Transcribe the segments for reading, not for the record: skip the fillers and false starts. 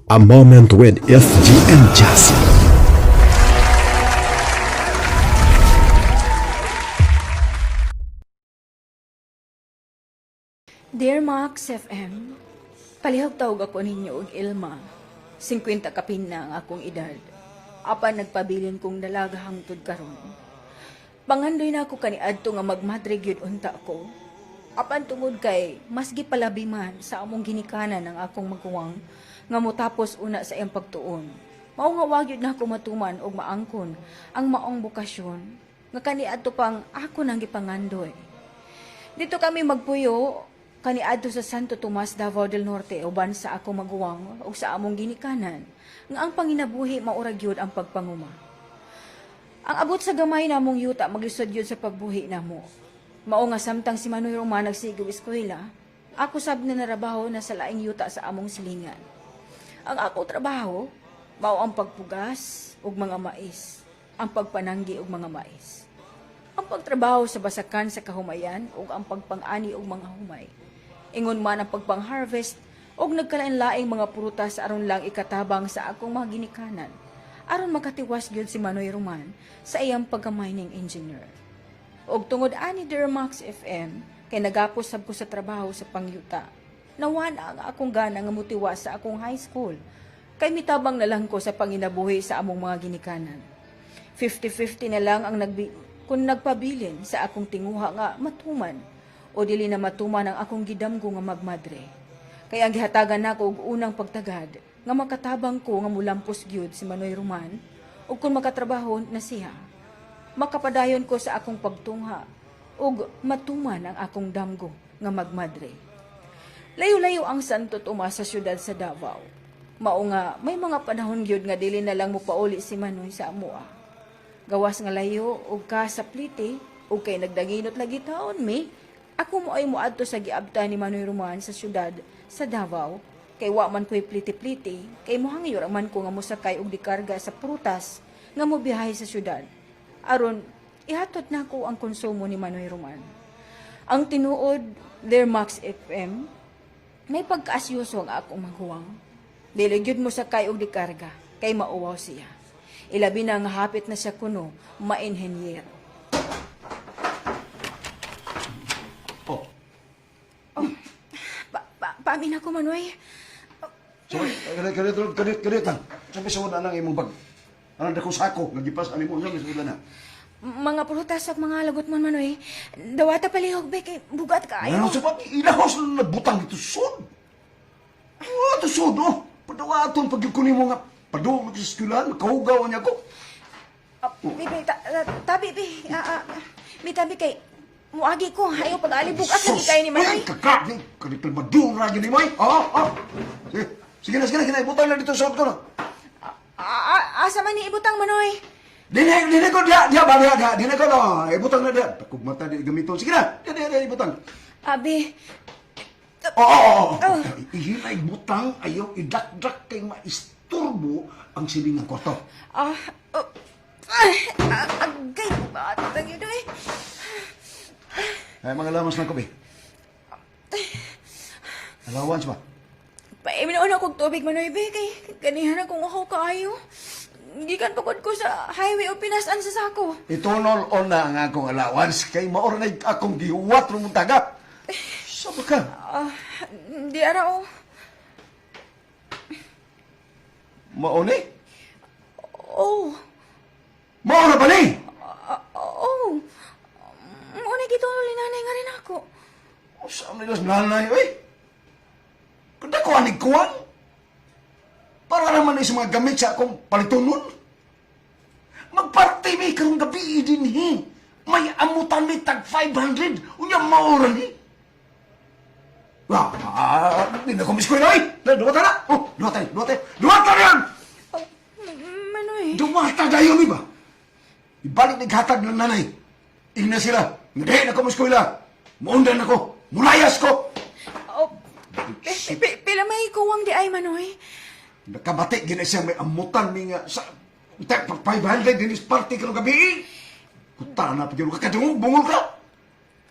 A moment with FG and Jassy. Dear Max FM, palihog tawag ako ninyo og Ilma. 50 kapin na ang akong edad. Apan nagpabilin kong dalaga hangtod karon. Pangandoy na ako kaniadto nga magmadre gyud unta ko. Apan tungod kay mas gipalabi man sa among ginikanan ang akong maguwang nga motapos una sa iyang pagtuon. Mao nga wa gyud na ako matuman og maangkon ang maong bokasyon nga kaniadto pang ako nang gipangandoy. Dito kami magpuyo kaniadto sa Santo Tomas, Davao del Norte, uban sa ako maguwang ug sa among ginikanan nga ang panginabuhi maura gyud ang pagpanguma. Ang abot sa gamay namong yuta maglisod gyud sa pagbuhi namo. Mao nga samtang si Manoy Roman nagsigo eskwela, ako sab na narabaho na sa laing yuta sa among silingan. Ang ako trabaho mao ang pagpugas ug mga mais, ang pagpananggi og mga mais, ang pagtrabaho sa basakan sa kahumayan ug ang pagpang-ani og mga humay. Ingon man ang pagpang-harvest ug nagkalain-laing mga prutas aron lang ikatabang sa akong mga ginikanan aron makatiwas gyud si Manoy Roman sa iyang pagka-mining engineer. Og tungod ani, Dear Max FM, kay nagapos sab ko sa trabaho sa pangyuta. Nawa na ang akong gana nga mutiwas sa akong high school. Kay mitabang na lang ko sa panginabuhi sa among mga ginikanan. 50-50 na lang ang kung nagpabilin sa akong tinguha nga matuman o dili na matuman ang akong gidamgo nga magmadre. Kaya ang gihatagan nako og unang pagtagad nga makatabang ko nga mulampos gyud si Manoy Roman ug kung makatrabaho na siya, makapadayon ko sa akong pagtungha ug matuman ang akong damgo nga magmadre. Layo-layo ang Santo Tomas sa siyudad sa Davao. Mao nga may mga panahon gyud nga dili na lang mopauli si Manoy sa amoa. Gawas nga layo ug ka sa plite ug kay nagdaginot lagi taon mi, ako mo ay moadto sa giabta ni Manoy Roman sa siyudad sa Davao kay wa man ko'y pliti-pliti, kay mohangyo ra man ko nga mosakay og dikarga sa prutas nga mobiyahe sa siyudad aron ihatod nako ang konsumo ni Manoy Roman. Ang tinuod, Dear Max FM, may pagkaasyoso ang akong maguwang. Dili gyud mo sakay og dikarga kay mauwaw siya. Ilabi na nga hapit na siya kuno mainhenyero. Oh, Paamin ako, Manoy. Sorry, kani kani kani kani lang. Sabi sa na nang imong bag. Ano dako sako nga gipas ani mo sa na. Mga prutas at mga lagot man, Manoy. Dawata palihog be kay bugat kaayo. Ano sa pag ilahos na nagbutang dito sud. Oh, to sud oh. Padawaton pag kunin mo nga paduong sa eskwelahan, makahugaw niya ko. Ah, Bibi, tabi, bi. Bi, tabi kay muagi ko. Ayaw pag-ali bugat lagi kayo ni Manoy. Ay, kakak ni kani kalmadura gyud ni mo. Oh, oh. Sige, sige na, sige na, sige na. Ibutang na dito sa ko na. Asa man ni ibutang, Manoy? Dinhe, dinhe ko diha, diha ba diha, diha, dinhe ko no. Ibutang na diha. Takog mata di gamiton. Sige na, diha, diha, diha, ibutang. Abi, Oo, oo, oo. Oh. Ihinay butang, ayaw idakdak kay maisturbo ang siling ng kwarto. Oh, ay, agay, batang yun eh. Ay, mga lamas ng kabi. Allowance ba? Paiminoon ako og tubig, Manoy, be, kay kanihan akong uhaw kaayo. Gikan pagod ko sa highway o pinasan sa sako. Itunol on na ang akong allowance kay maornay akong gihuwat rumong taga. Saba ka? Di ara oh. Maone? Oh, Maora ba ni? Oh. Muna gitulol ni nanay nga rin ako. O saan nila sa nanay, oy? Kunda ko anig kuwang? Para naman sa mga gamit sa akong palitunon. Magparte may karong gabi din he. May amutan may tag 500. Unya maura ni. Di na ko miskwela oy. Duwata na. Oh, duwata, duwata. Duwata na yan! Oh, Manoy. Duwata dayon ni ba? Ibalik ni hatag ng nanay. Ingna sila. Hindi na ko miskwela. Muundan ako. Mulayas ko. Oh, pila may kuwang di ay, Manoy. Nakabati gina siya may amutan mi nga sa 500 dinis party karong gabi. Kuta na pag ka kadungog bungol ka.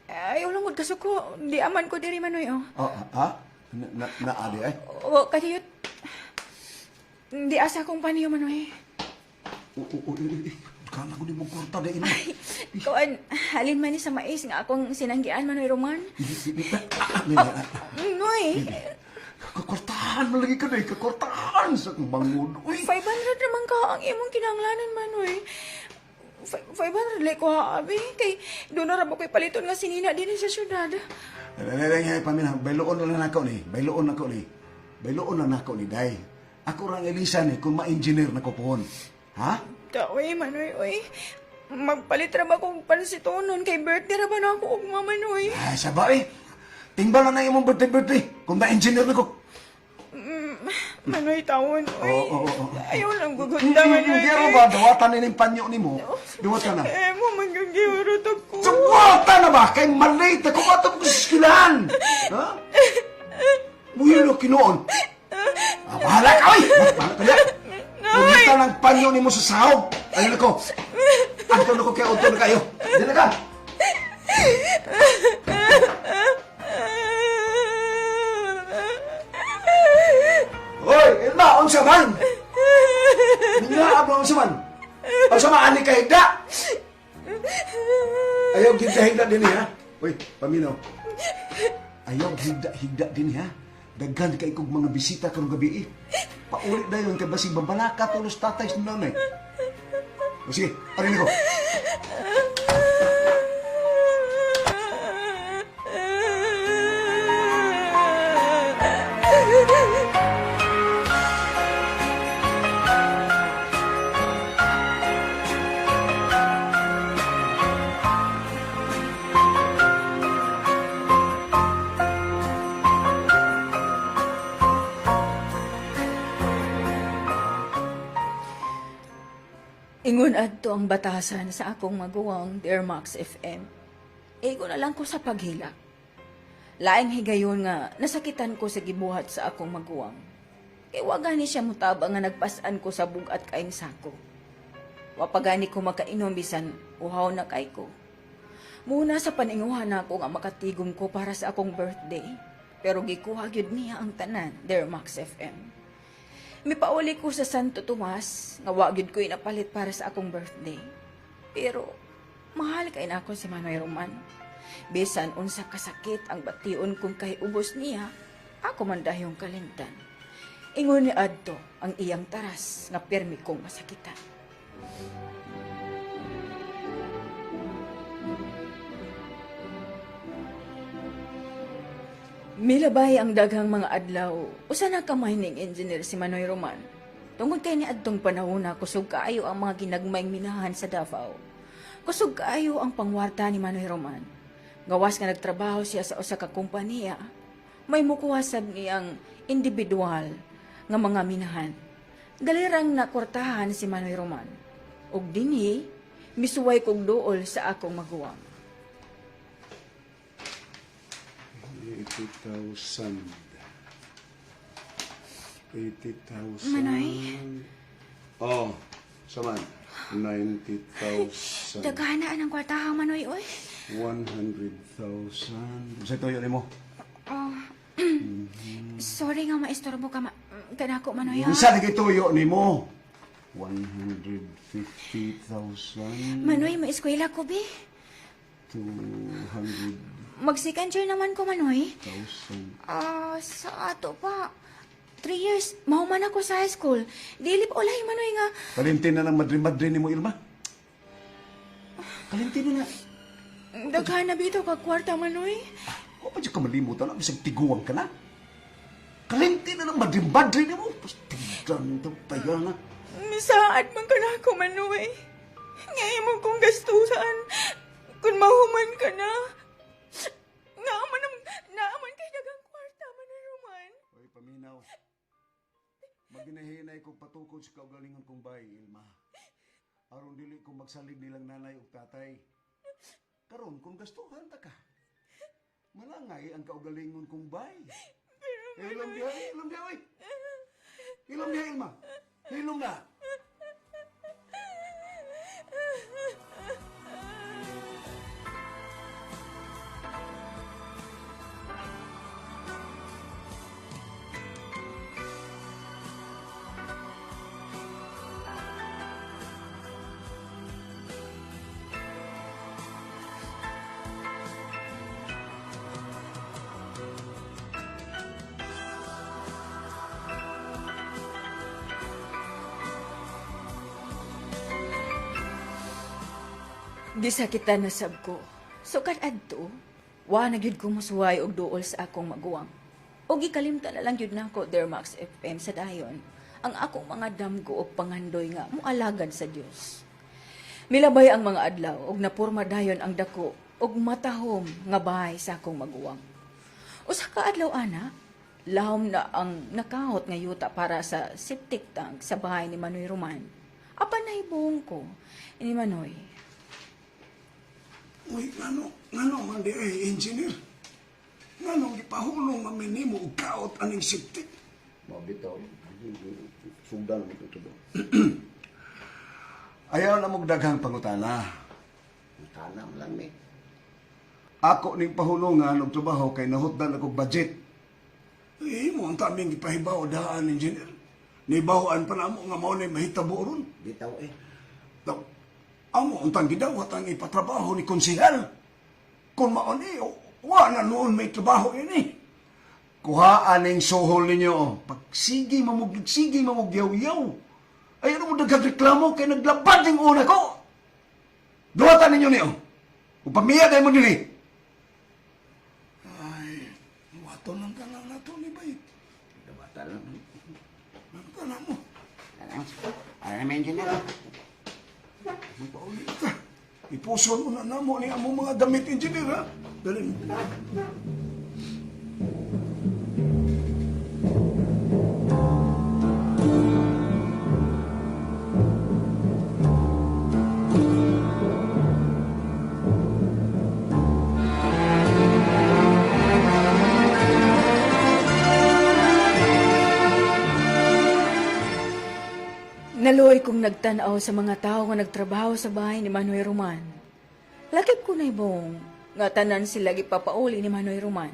Ay, ulangod kasuko. Di aman ko diri, Manoy, oh. Oh, ha? Na na, na adi ay. Oh, kadiyot. Di asa akong paniyo, Manoy. Oo. Kala ko di mo kwarta na ina. Kuan, halin man ni sa mais nga akong sinanggian, Manoy Roman. Noy, Kakwartahan mo lagi ka na eh. Kakwartahan sa akong bangon. Uy! 500 naman ka ang imong kinahanglanan, Manoy. 500 lay ko ha, abi. Kay doon na ra ba ko'y paliton nga sinina din sa syudad. Ay, ay, pamina, bayloon na lang ako ni. Bayloon na ko ni. Bayloon na nako ni, day. Ako rang Elisa ni, kung ma-engineer na ko pohon. Ha? Taoy, Manoy, oy. Magpalit ra ba kong pansitonon kay birthday ra ba na ako og Manoy? Ay, saba eh. Tingba na na imong birthday-birthday. Kung ma-engineer na ko. Manoy, tawon, oy. Oo. Ayaw lang gugunda, Manoy. Hindi mo ba? Dawatan ni panyo ni mo. Dawatan na. Eh, mo manggagihurot ako. Dawatan na ba? Kay malate ako. Bato ko sa eskwelahan. Ha? Muhilo kinoon. Ah, bahala ka, oy! Bahala ka niya. Pumita ng panyo ni mo sa sahog. Ayun ako. Anto na ko kay Otto na kayo. Di na ka. Hoy, Ilma, unsa man? Nga abang unsa man? Unsa man ani kay higda? Ayaw higda higda din ha. Hoy, paminaw. Ayaw higda higda din ha. Daghan kay kog mga bisita karong gabi eh. Paulit dayon kay basig babalaka tulos tatay sa nanay. O sige, arin ko. Ingon adto ang batasan sa akong maguwang, Dear Max FM. Igo na lang ko sa paghilak. Laing higayon nga nasakitan ko sa gibuhat sa akong maguwang. Kay wa gani siya mutabang nga nagpasan ko sa bugat kaing sako. Wa pa gani ko makainom bisan uhaw na kay ko. Muna sa paninguhan nako nga makatigom ko para sa akong birthday. Pero gikuha gyud niya ang tanan, Dear Max FM. Mipauli ko sa Santo Tomas nga wa gyud ko inapalit para sa akong birthday. Pero mahal kay nako si Manoy Roman. Bisan unsa kasakit ang bation kung kay ubos niya, ako man dayong kalimtan. Ingon ni adto ang iyang taras nga pirmi kong masakitan. Milabay ang daghang mga adlaw. Usa na ka mining engineer si Manoy Roman. Tungod kay niadtong panahon na kusog kaayo ang mga ginagmayng minahan sa Davao. Kusog kaayo ang pangwarta ni Manoy Roman. Gawas nga nagtrabaho siya sa usa ka kompanya, may mukuha sab niyang individual nga mga minahan. Dalirang nakwartahan si Manoy Roman. Ug dinhi, misuway kog duol sa akong maguwang. 80,000. 80,000. Manoy? Oh, saman. 90,000. Daghanaan ang kwartahan, Manoy, oy. 100,000. Sa tuyo nimo. Sorry nga maistorbo ka, kanako Manoy, ha? Unsa lagi tuyo nimo? 150,000. Manoy, maeskwela ko, bi. 200,000. Mag-second year naman ko, Manoy. Ah, sa ato pa. 3 years, mahuman ako sa high school. Dili pa ulay, Manoy, nga. Kalintin na ng madri-madri nimo, Ilma. Kalintin na na. Daghan na bitaw ka kwarta, Manoy. Wa pa dyan ka malimutan na, bisag tiguang ka na. Kalintin na ng madri-madri nimo. Tignan to, tayo na. Misaad man ka na ako, Manoy. Ngayon mo kong gastusan. Kung mahuman ka na. Naaman, naaman kay dagang kwarta, Manoy Roman. Oy, paminaw. Maginahinay kong patukod sa kaugalingon kong bay, Ilma. Aron dili ko magsalig nilang nanay ug tatay. Karon kung gastuhan ta ka. Malangay ang kaugalingon kong bay. Hilom diha, hilom diha, oy. Hilom diha, Ilma. Hilom na. Gisakitan na sab ko. Sukad adto, wa na gyud ko mosuway og duol sa akong maguwang. Og gikalimtan na lang gyud nako Dear Max FM sa dayon ang akong mga damgo og pangandoy nga moalagad sa Dios. Milabay ang mga adlaw og napurma dayon ang dako og matahom nga bahay sa akong maguwang. Usa ka adlaw ana, lahom na ang nakahot nga yuta para sa septic tank sa bahay ni Manoy Roman. Apan nahibuong ko ni Manoy. Uy, ngano, ngano man di ay engineer. Ngano gipahulong man mi nimo og kaot aning septic. Mao bitaw. Sugdan mo ito ba? Ayaw na mong daghang pangutana. Tanam lang ni. Ako ning pahulungan og trabaho kay nahutdan akong budget. Eh, mo ang taming gipahibaw daan, engineer. Nibawan pa namo nga mao ni mahitabo ron. Bitaw eh. Daw, amo ang tang gidawat ang ipatrabaho ni konsehal. Kung mao ni, wa na noon may trabaho ini. Kuhaan ning suhol ninyo. Pagsige mamug, sige mamug yaw-yaw. Ay ano mo daghang reklamo kay naglabad ning una ko. Duwatan ninyo niyo. Upamiya dahil mo dili. Ay, wato lang ka lang nato ni Bay. Dawatan lang. Ano ka na mo? Tanam. Ano na engineer? Magpaulit ka. Ipuson mo na namo ni among mga damit, engineer, ha? Dali. Naluoy kong nagtan-aw sa mga tao nga nagtrabaho sa bahay ni Manoy Roman. Lakip ko na ibong nga tanan sila gipapauli ni Manoy Roman.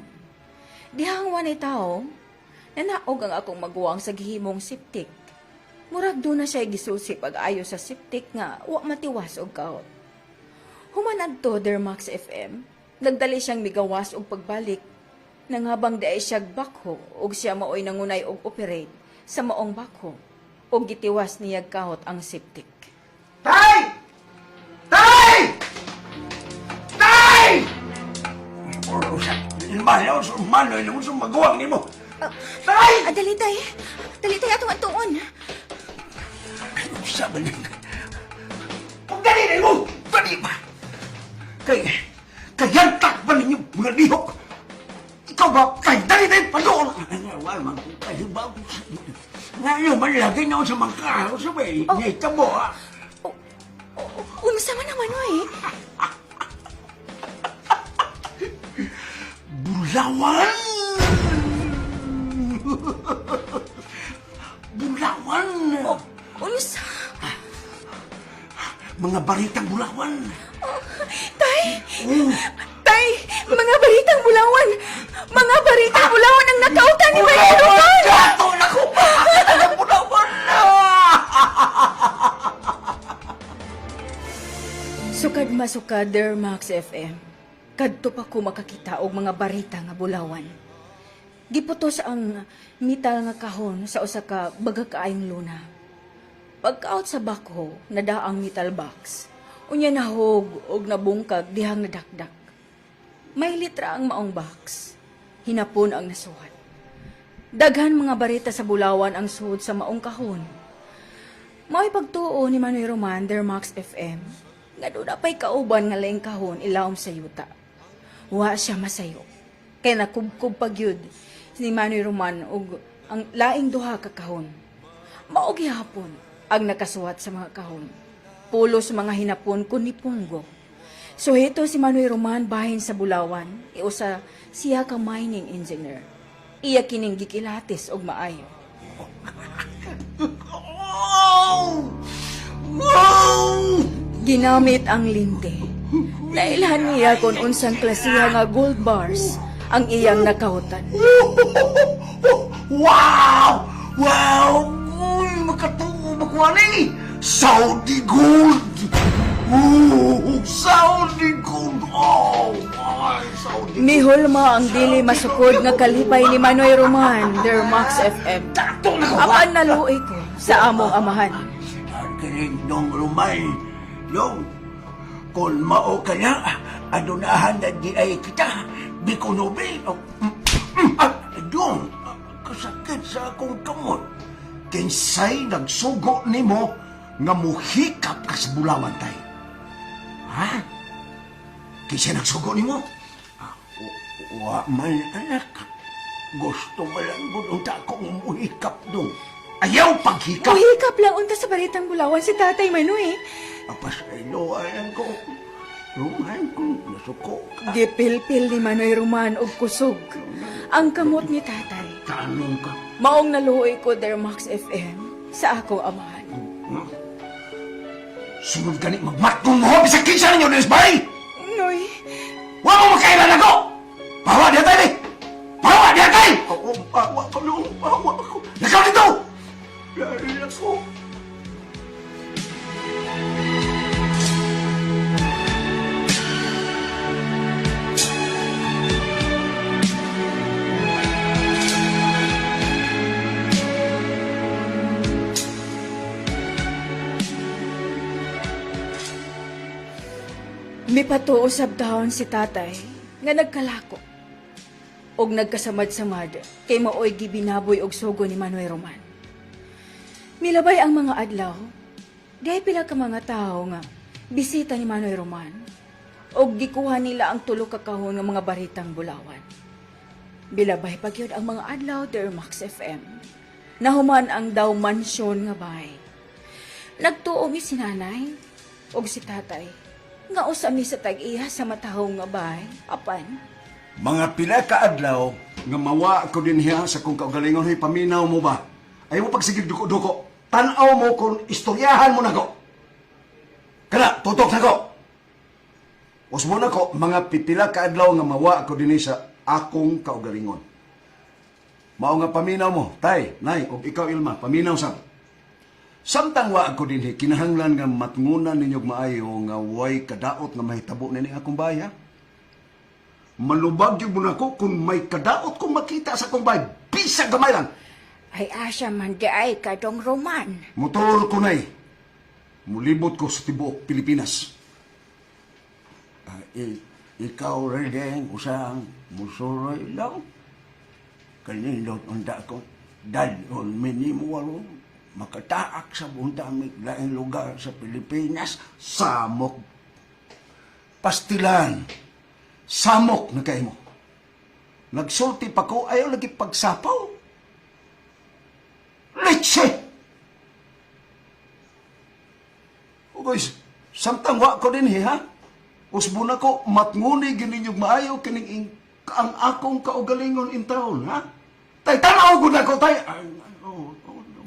Dihang wanay tao, nanaog ang akong maguwang sa gihimong septic. Murag doon na siya gisusi pag-ayo sa septic nga wa matiwas og kaot. Human adto Der Max FM, nagdali siyang migawas og pagbalik. Nang habang diay siya bakho og siya maoy nangunay og operate sa maong bakho og gitiwas niya kahot ang septic. Tay! Tay! Tay! Malaw sa manoy nimo sa maguwang nimo. Tay! Ah, dali tay. Dali tay atong atuon. Sabi niya. Pagdali na mo! Dali ba? Kay, kayantak ba ninyo mga lihok? Ikaw ba? Kay, dali na yung padoon! Wala man, kayo ba? Ngayon man lagi na ako sa mangkahaw sa bay. Oh. Ngayon mo, ah. Oh, oh, unsa man naman oy? Bulawan! Bulawan! Oh, unsa? Mga baritang bulawan! Oh, tay! Tay, mga baritang bulawan. Mga baritang bulawan ang nakautan ni Manoy Roman. Gato na ko pa! Ang bulawan! Sukad masukad Der Max FM. Kadto pa ko makakita og mga barita nga bulawan. Giputos ang metal nga kahon sa usa ka bagakaayong luna. Pagkaot sa bakho, nadaang metal box. Unya nahog og nabungkag dihang nadakdak. May litra ang maong box. Hinapon ang nasuhat. Daghan mga barita sa bulawan ang suod sa maong kahon. Mao'y pagtuo ni Manoy Roman der Max FM. Nga doon pa'y kauban nga laing kahon ilawom sa yuta. Wa siya masayo. Kay nakubkob pag yun ni Manoy Roman og ang laing duha ka kahon. Mao gihapon ang nakasuwat sa mga kahon. Pulos mga hinapon kun ni Punggo. Suheto si Manoy Roman bahin sa Bulawan, iusa siya ka mining engineer. Iya kining gikilatis og maayo. Oh! Wow! Ginamit ang linte. Nailhan niya kung unsang klasiha nga gold bars ang iyang nakahutan. Wow! Wow! Uy, makatuo makuha ni! Saudi Gold! Ooh, Saudi Gold! Oh, my, Saudi Mihulma ang dili masukod nga kalipay ni Manoy Roman, der Max FM. Tato na ko! Apan naluoy ko sa among amahan. Kining dong rumay. Dong, Kung mao ka na, adunahan na di ay kita. Bikunubi. Dong, kasakit sa akong kamot. Kinsay nagsugo nimo nga muhikap ka sa bulawan tay. Ha? Kinsay nagsugo nimo? Wa man, anak. Gusto mo lang gud unta akong muhikap dong. Ayaw paghikap. Muhikap lang unta sa baritang bulawan si Tatay Manoy. Apasayloan ko. Ruman kung nasuko ka. Gipilpil ni Manoy Roman og kusog ang kamot ni Tatay. Tanong ka. Maong naluoy ko der Max FM sa akong amahan. Sunod gani magmatong mo bisag kinsa ninyo dinis bay. Noy, Wa mo makailan ako. Pawa diha tay ni. Pawa diha tay. Ako, pawa ko noong pawa ko. Lakaw dito. Dahil ako. mipatuo sab taon si Tatay nga nagkalako og nagkasamad-samad kay maoy gibinaboy og sugo ni Manuel Roman. Milabay ang mga adlaw, dahil pila ka mga tawo nga bisita ni Manuel Roman og gikuha nila ang tulo ka kahon nga mga baritang bulawan. Bilabay pa gyud ang mga adlaw der Max FM. Nahuman ang daw mansyon nga bahay. Nagtuo mi si nanay og si tatay. Nga usa mi sa tag-iya sa matahong nga bahay. Apan, Mga pila ka adlaw nga mawa ko dinhiya sa kong kaugalingon hoy paminaw mo ba? Ayaw mo pagsigig duko-duko. Tan-aw mo kung istoryahan mo nako. Kana tutok nako. Usbo nako mga pipila ka adlaw nga mawa ko dinhi sa akong kaugalingon. Mao nga paminaw mo, tay, nay, og ikaw Ilma, paminaw sab. Samtang wa ako dinhi kinahanglan nga matngunan ninyo og maayo nga way kadaot nga mahitabo nini akong bahay ha? Malubag yung muna ko kung may kadaot kong makita sa akong bahay. Bisag gamay lang. ay asa man di ay kadong Roman. Motor ko na'y. Mulibot ko sa tibuok Pilipinas. Ah, ikaw rin din, usang musuroy lang. Kanindot unta ko, dalon minimo aron, makataak sa buntang laing lugar sa Pilipinas. Samok. Pastilan. Samok na kayo mo. Nagsulti pa ko, ayaw lagi pagsapaw. Leche! Ugoy, samtang wa ko din ha? Usbo na ko, matnguni gininyog maayo kining ang akong kaugalingon in town, ha? Tay, tanaw ko na ko, tay! Ay, oh, oh, no.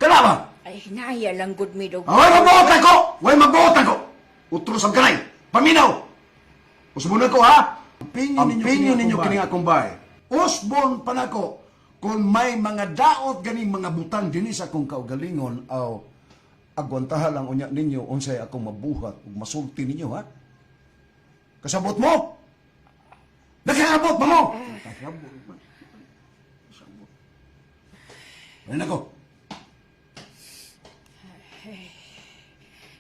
Kana ba? Ay hinaya lang gud mi dog. Way magbuot ako! Way magbuot ako! Utros ang kanay! Paminaw! Usbon na ko, ha? Ampinyo ninyo kining akong bahay. Usbon pa nako kung may mga daot ganing mga butang dinhi sa akong kaugalingon aw agwantaha lang unya ninyo unsay akong mabuhat ug masulti ninyo ha. Kasabot mo? Nakakabot ba mo? Kasabot man. Kasabot. Ay nako.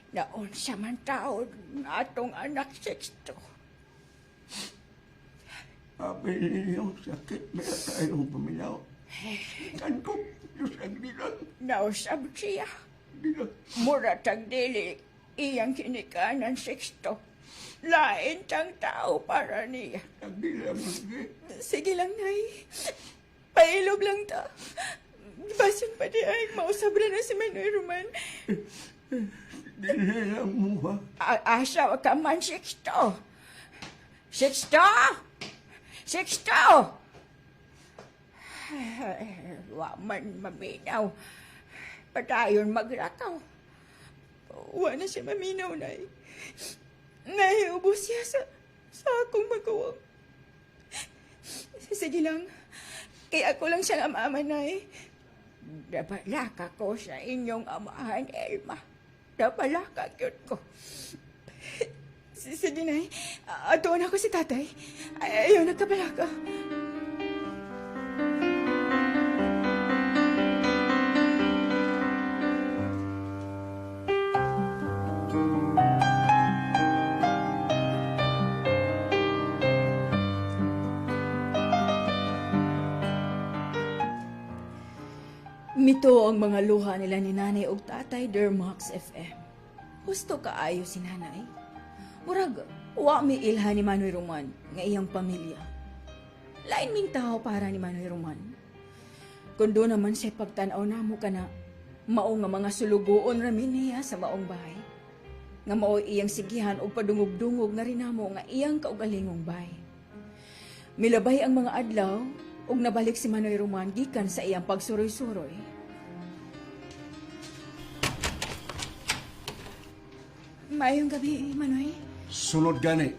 Naunsa man taon atong anak Sixto. Abi ninyong sakit, may kayong paminaw. Kan ko, Diyos ang dilang, Nausab siya. dilang. Mura tag dili iyang kinikanan Sixto. Lain tang tao para niya. Ang dilang, Sige lang, Nay. Pailog lang ta. Basin pa di ay mausab ra na si Manoy Roman. dilang mo ha. Asa ka man, Sixto. Sixto! Sixto! Ay, wa man maminaw. Padayon magrakaw. Wa na siya maminaw, Nay. Nay, ubos siya sa akong magawa. Sige lang. Kaya ako lang siyang ama, Nay. Nabalaka ko sa inyong amahan, Elma. Nabalaka gyud ko. Sige, Nay. Atuon ako si tatay. Ay, ayaw, nagkabalaka. Mito ang mga luha nila ni nanay og tatay, dear Max FM. Husto kaayo si nanay. Murag, wa mi ilha ni Manoy Roman nga iyang pamilya. Lain ming tao para ni Manoy Roman. Kun do naman siya pagtan-aw namo kana mao nga mga sulugoon ra mi niya sa maong bahay. Nga mao iyang sigihan og padungog-dungog nga rinamo nga iyang kaugalingong bahay. Milabay ang mga adlaw ug nabalik si Manoy Roman gikan sa iyang pagsuroy-suroy. Maayong gabi, Manoy. Sunod gani.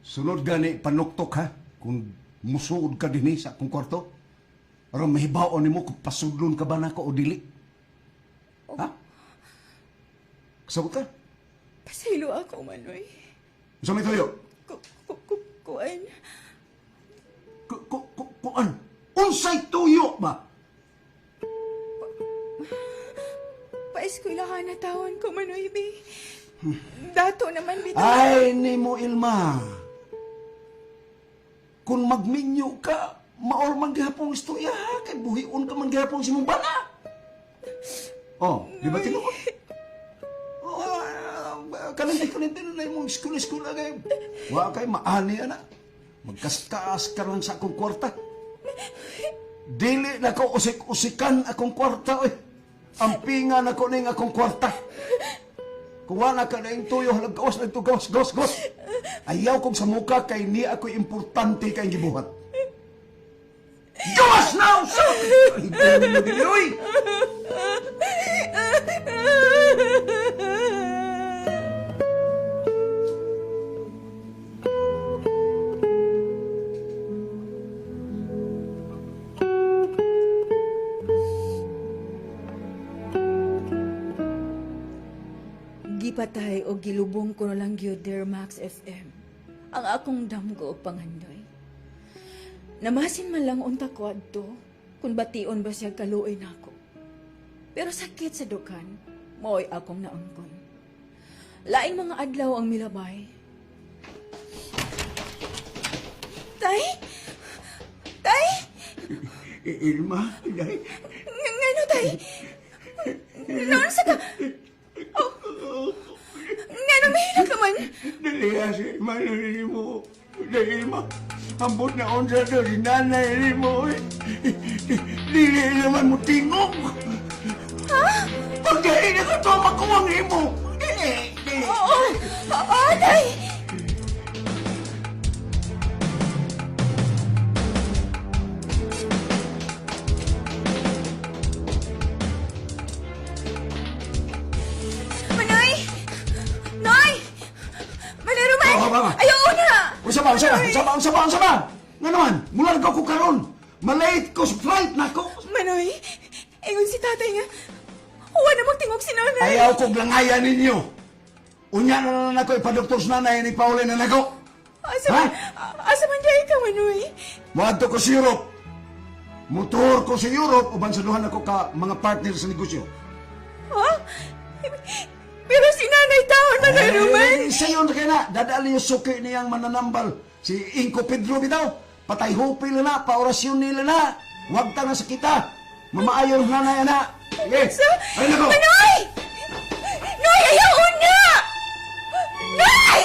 Sunod gani panuktok ha kung musuod ka dinhi sa akong kwarto. Aron mahibaon nimo kung pasudlon ka ba nako o dili. Ha? Kasabot ka? Pasaylo ako, Manoy. Unsa may tuyo? Ku ku ku kuan. Ku ku ku kuan. Unsay tuyo ba? Paeskwelahan na tawon ko, Manoy, bi. Dato naman, bitaw. Ay nimo Ilma. Kung magminyo ka, maor man gihapon istorya ha, kay buhion ka man gihapon si mong bana. Oh, di ba tinuod? Oh, kalindi-kalindi na imong school-school na kayo. Wa kay maani ana. Magkaskas ka lang sa akong kwarta. Dili na ko usik-usikan akong kwarta oy. Ampinga na ko ning akong kwarta. Kuha na ka na yung tuyo, halag gawas na ito, gawas, gawas, gawas. Ayaw kong sa muka kay ni ako importante kay gibuhat. Gawas na! Sa! Ay, Gipatay o gilubong ko na lang gyud, dear Max FM. Ang akong damgo og pangandoy. Namasin man lang unta ko adto kung bation ba siya kaluoy nako. Pero sakit sa dukan, mao'y akong naangkon. Laing mga adlaw ang milabay. Tay? Tay? Ilma, day. Ngano, tay? Noon sa ka... Oh. Ngano, mahina ka man? Dali ha, si Manoy mo. Dali Ilma. Ambot na unsa to si nanay nimo. Eh. Dili naman mo tingog. Ha? Pagdahin na ka to, makuwang imo. Dili, dili. Oo, oo, tay! Manoy! Noy! Manoy Roman! Oo, mama. Ayaw na! Unsa ba, unsa ba, unsa ba, unsa ba, unsa ba? Nga naman, mularga ko karon. Malate ko sa flight nako. Manoy, ingon si tatay nga, huwa na magtingog si nanay. Ayaw kong langayan ninyo. Unya na lang ako ipadoktor sa nanay ni Paulin na nako. Asa Ha? man, asa man dyan ka, Manoy? Muadto ko sa Europe. Motor ko sa Europe uban sa duhan ako ka mga partner sa negosyo. Ha? Pero si nanay taon, Manoy Roman! Eh, sayo na kaya na. Dadali yung suki niyang mananambal. Si Inko Pedro bitaw. Patay hupi nila na, paorasyon nila na. Huwag ta na sa kita. Mamaayon na nanay ana. Sige. So, Ay, nako. Manoy! Noy, ayaw na! Noy!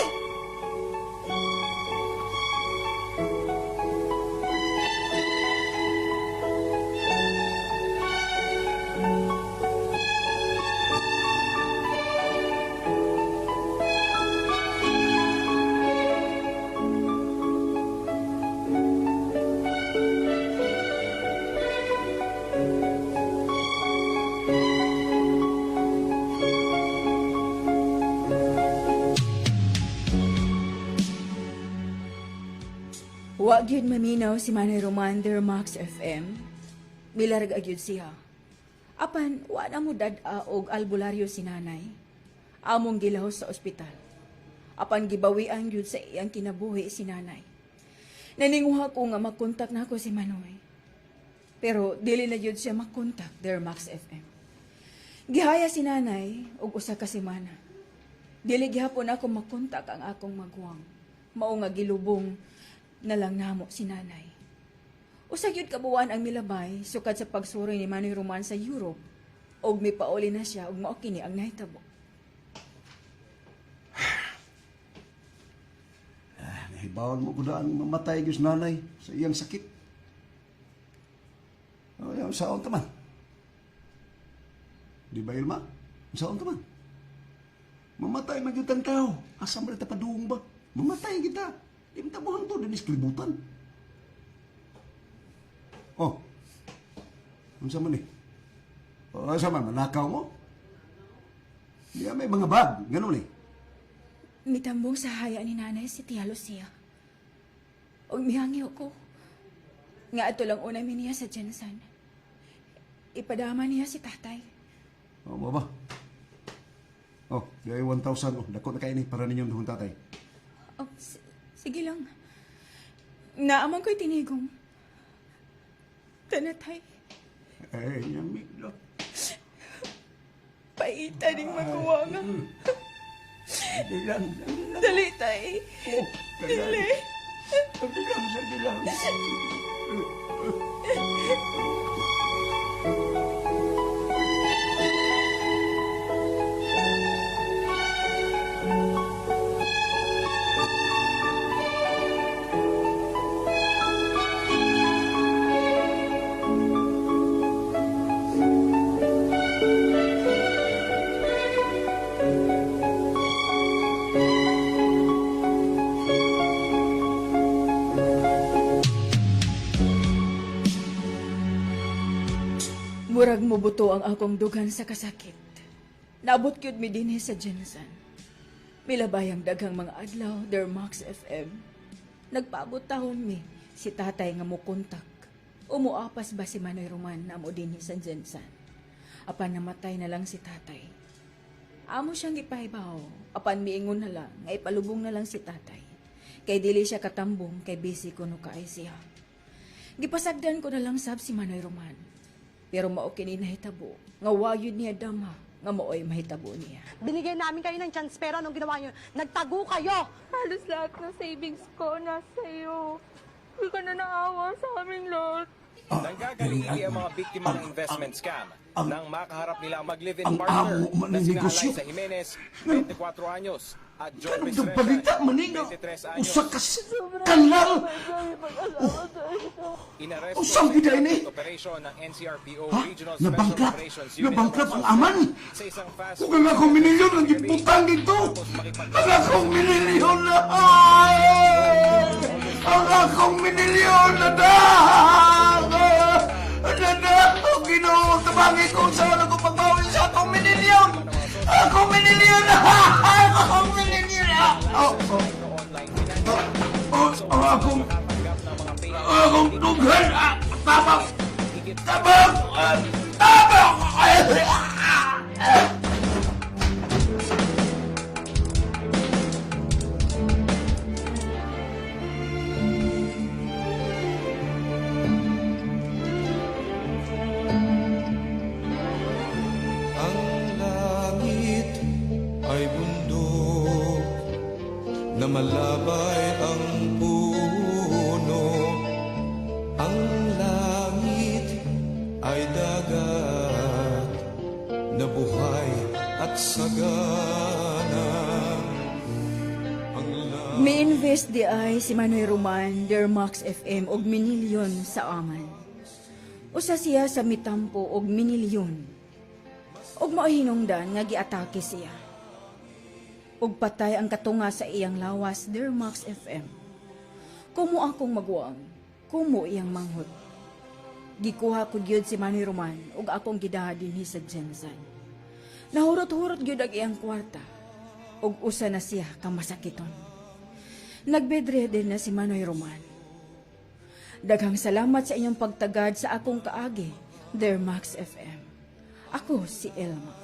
Wa gyud maminaw si Manay Roman der Max FM. Milarag agyud siya. Apan wa na mo dad-a og albularyo si nanay. Among gilahos sa ospital. Apan gibawian gyud sa iyang kinabuhi si nanay. Naninguha ko nga makontak nako si Manoy. Pero dili na gyud siya makontak der Max FM. Gihaya si nanay og usa ka semana. Dili gihapon ako makontak ang akong maguwang. Mao nga gilubong na lang namo si nanay. Usa gyud ka buwan ang milabay sukad sa pagsuroy ni Manoy Roman sa Europe og mipauli na siya og mao kini ang nahitabo. Nahibawon mo kudaan mamatay gyud nanay sa iyang sakit. Oh, yan, saon ta man. Di ba, Ilma? Saon ta man? Mamatay man gyud ang tao. Asa man ta padung ba? Mamatay kita. Di man ta buhang to dinis kalibutan. Oh. Unsa man ni? Oh, asa man manakaw mo? Di may mga bag, ganun eh. Mitambong sa haya ni nanay si Tia Lucia. Og mihangyo ko. Nga ato lang una mi niya sa Jensen. Ipadama niya si tatay. Oh, mo ba? Oh, di ay 1,000. Oh, dako na kayo ni para ninyong duhong tatay. Oh, sige lang. Naaman ko'y tinigong. Tanatay, Eh, yamig lang. paita ding magawa nga. Dali lang, dali lang. Dali, tay. Oh, Dali. Dali lang, dali lang. Murag mubuto ang akong dugan sa kasakit. Naabot gyud mi dinhi sa Jensen. Milabay ang daghang mga adlaw, der Max FM. Nagpaabot tahon mi si tatay nga mukontak. Umuapas ba si Manoy Roman na mo dinhi sa Jensen? Apan namatay na lang si tatay. Amo siyang gipahibaw, apan miingon na lang, nga ipalubong na lang si tatay. Kay dili siya katambong, kay busy kuno kaay siya. Gipasagdan ko na lang sab si Manoy Roman. Pero mao kini nahitabo, nga wayod niya dama, nga maoy mahitabo niya. Binigyan namin kayo ng chance pero anong ginawa niyo? Nagtago kayo! Halos lahat ng savings ko nasa iyo. Hindi ka na naawa sa aming lahat. Nanggagalili ang mga biktima ng investment scam nang makaharap nila ang mag-live-in ang partner amo man na ng sina negosyo. Eliza Jimenez, 24 anyos, at John Ganun Becerra, balita maninga. 23 anyos. Usa ka kanal. Inaresto Usang sa giday ni. joint operation ng NCRPO Ha? Regional Special Nabangkrap. Operations Unit Nabangkrap ang aman. sa isang fast Kung ang akong minilyon ang gibutang dito. Ang akong minilyon na. Ay! Ang akong minilyon na dahang! Nadahang! Ginoo, tabangin ko sa ano ko pagbawi sa akong minilyon! Akong minilyon na! Akong minilyon na! Oh, oh. Online financial Oh, oh, makatanggap ng mga payout akong dughan! Ah, tabang! Tabang! Ah, tabang! Ay! Ah! Ang langit ay bundok na malabay ang puno. Ang langit ay dagat na buhay at sagana. Ang langit Mi-invest di ay si Manoy Roman, der Max FM og minilyon sa aman. Usa siya sa mitampo og minilyon. Og mao'y hinungdan nga giatake siya. Og patay ang katunga sa iyang lawas, der Max FM. Kumo akong maguwang, kumo iyang manghod. Gikuha ko gyud si Manoy Roman ug akong gidaha dinhi sa Jensen. Nahurot-hurot gyud ang iyang kwarta ug usa na siya ka masakiton. Nagbedreden na si Manoy Roman. Daghang salamat sa inyong pagtagad sa akong kaagi, Dear Max FM. Ako si Elma.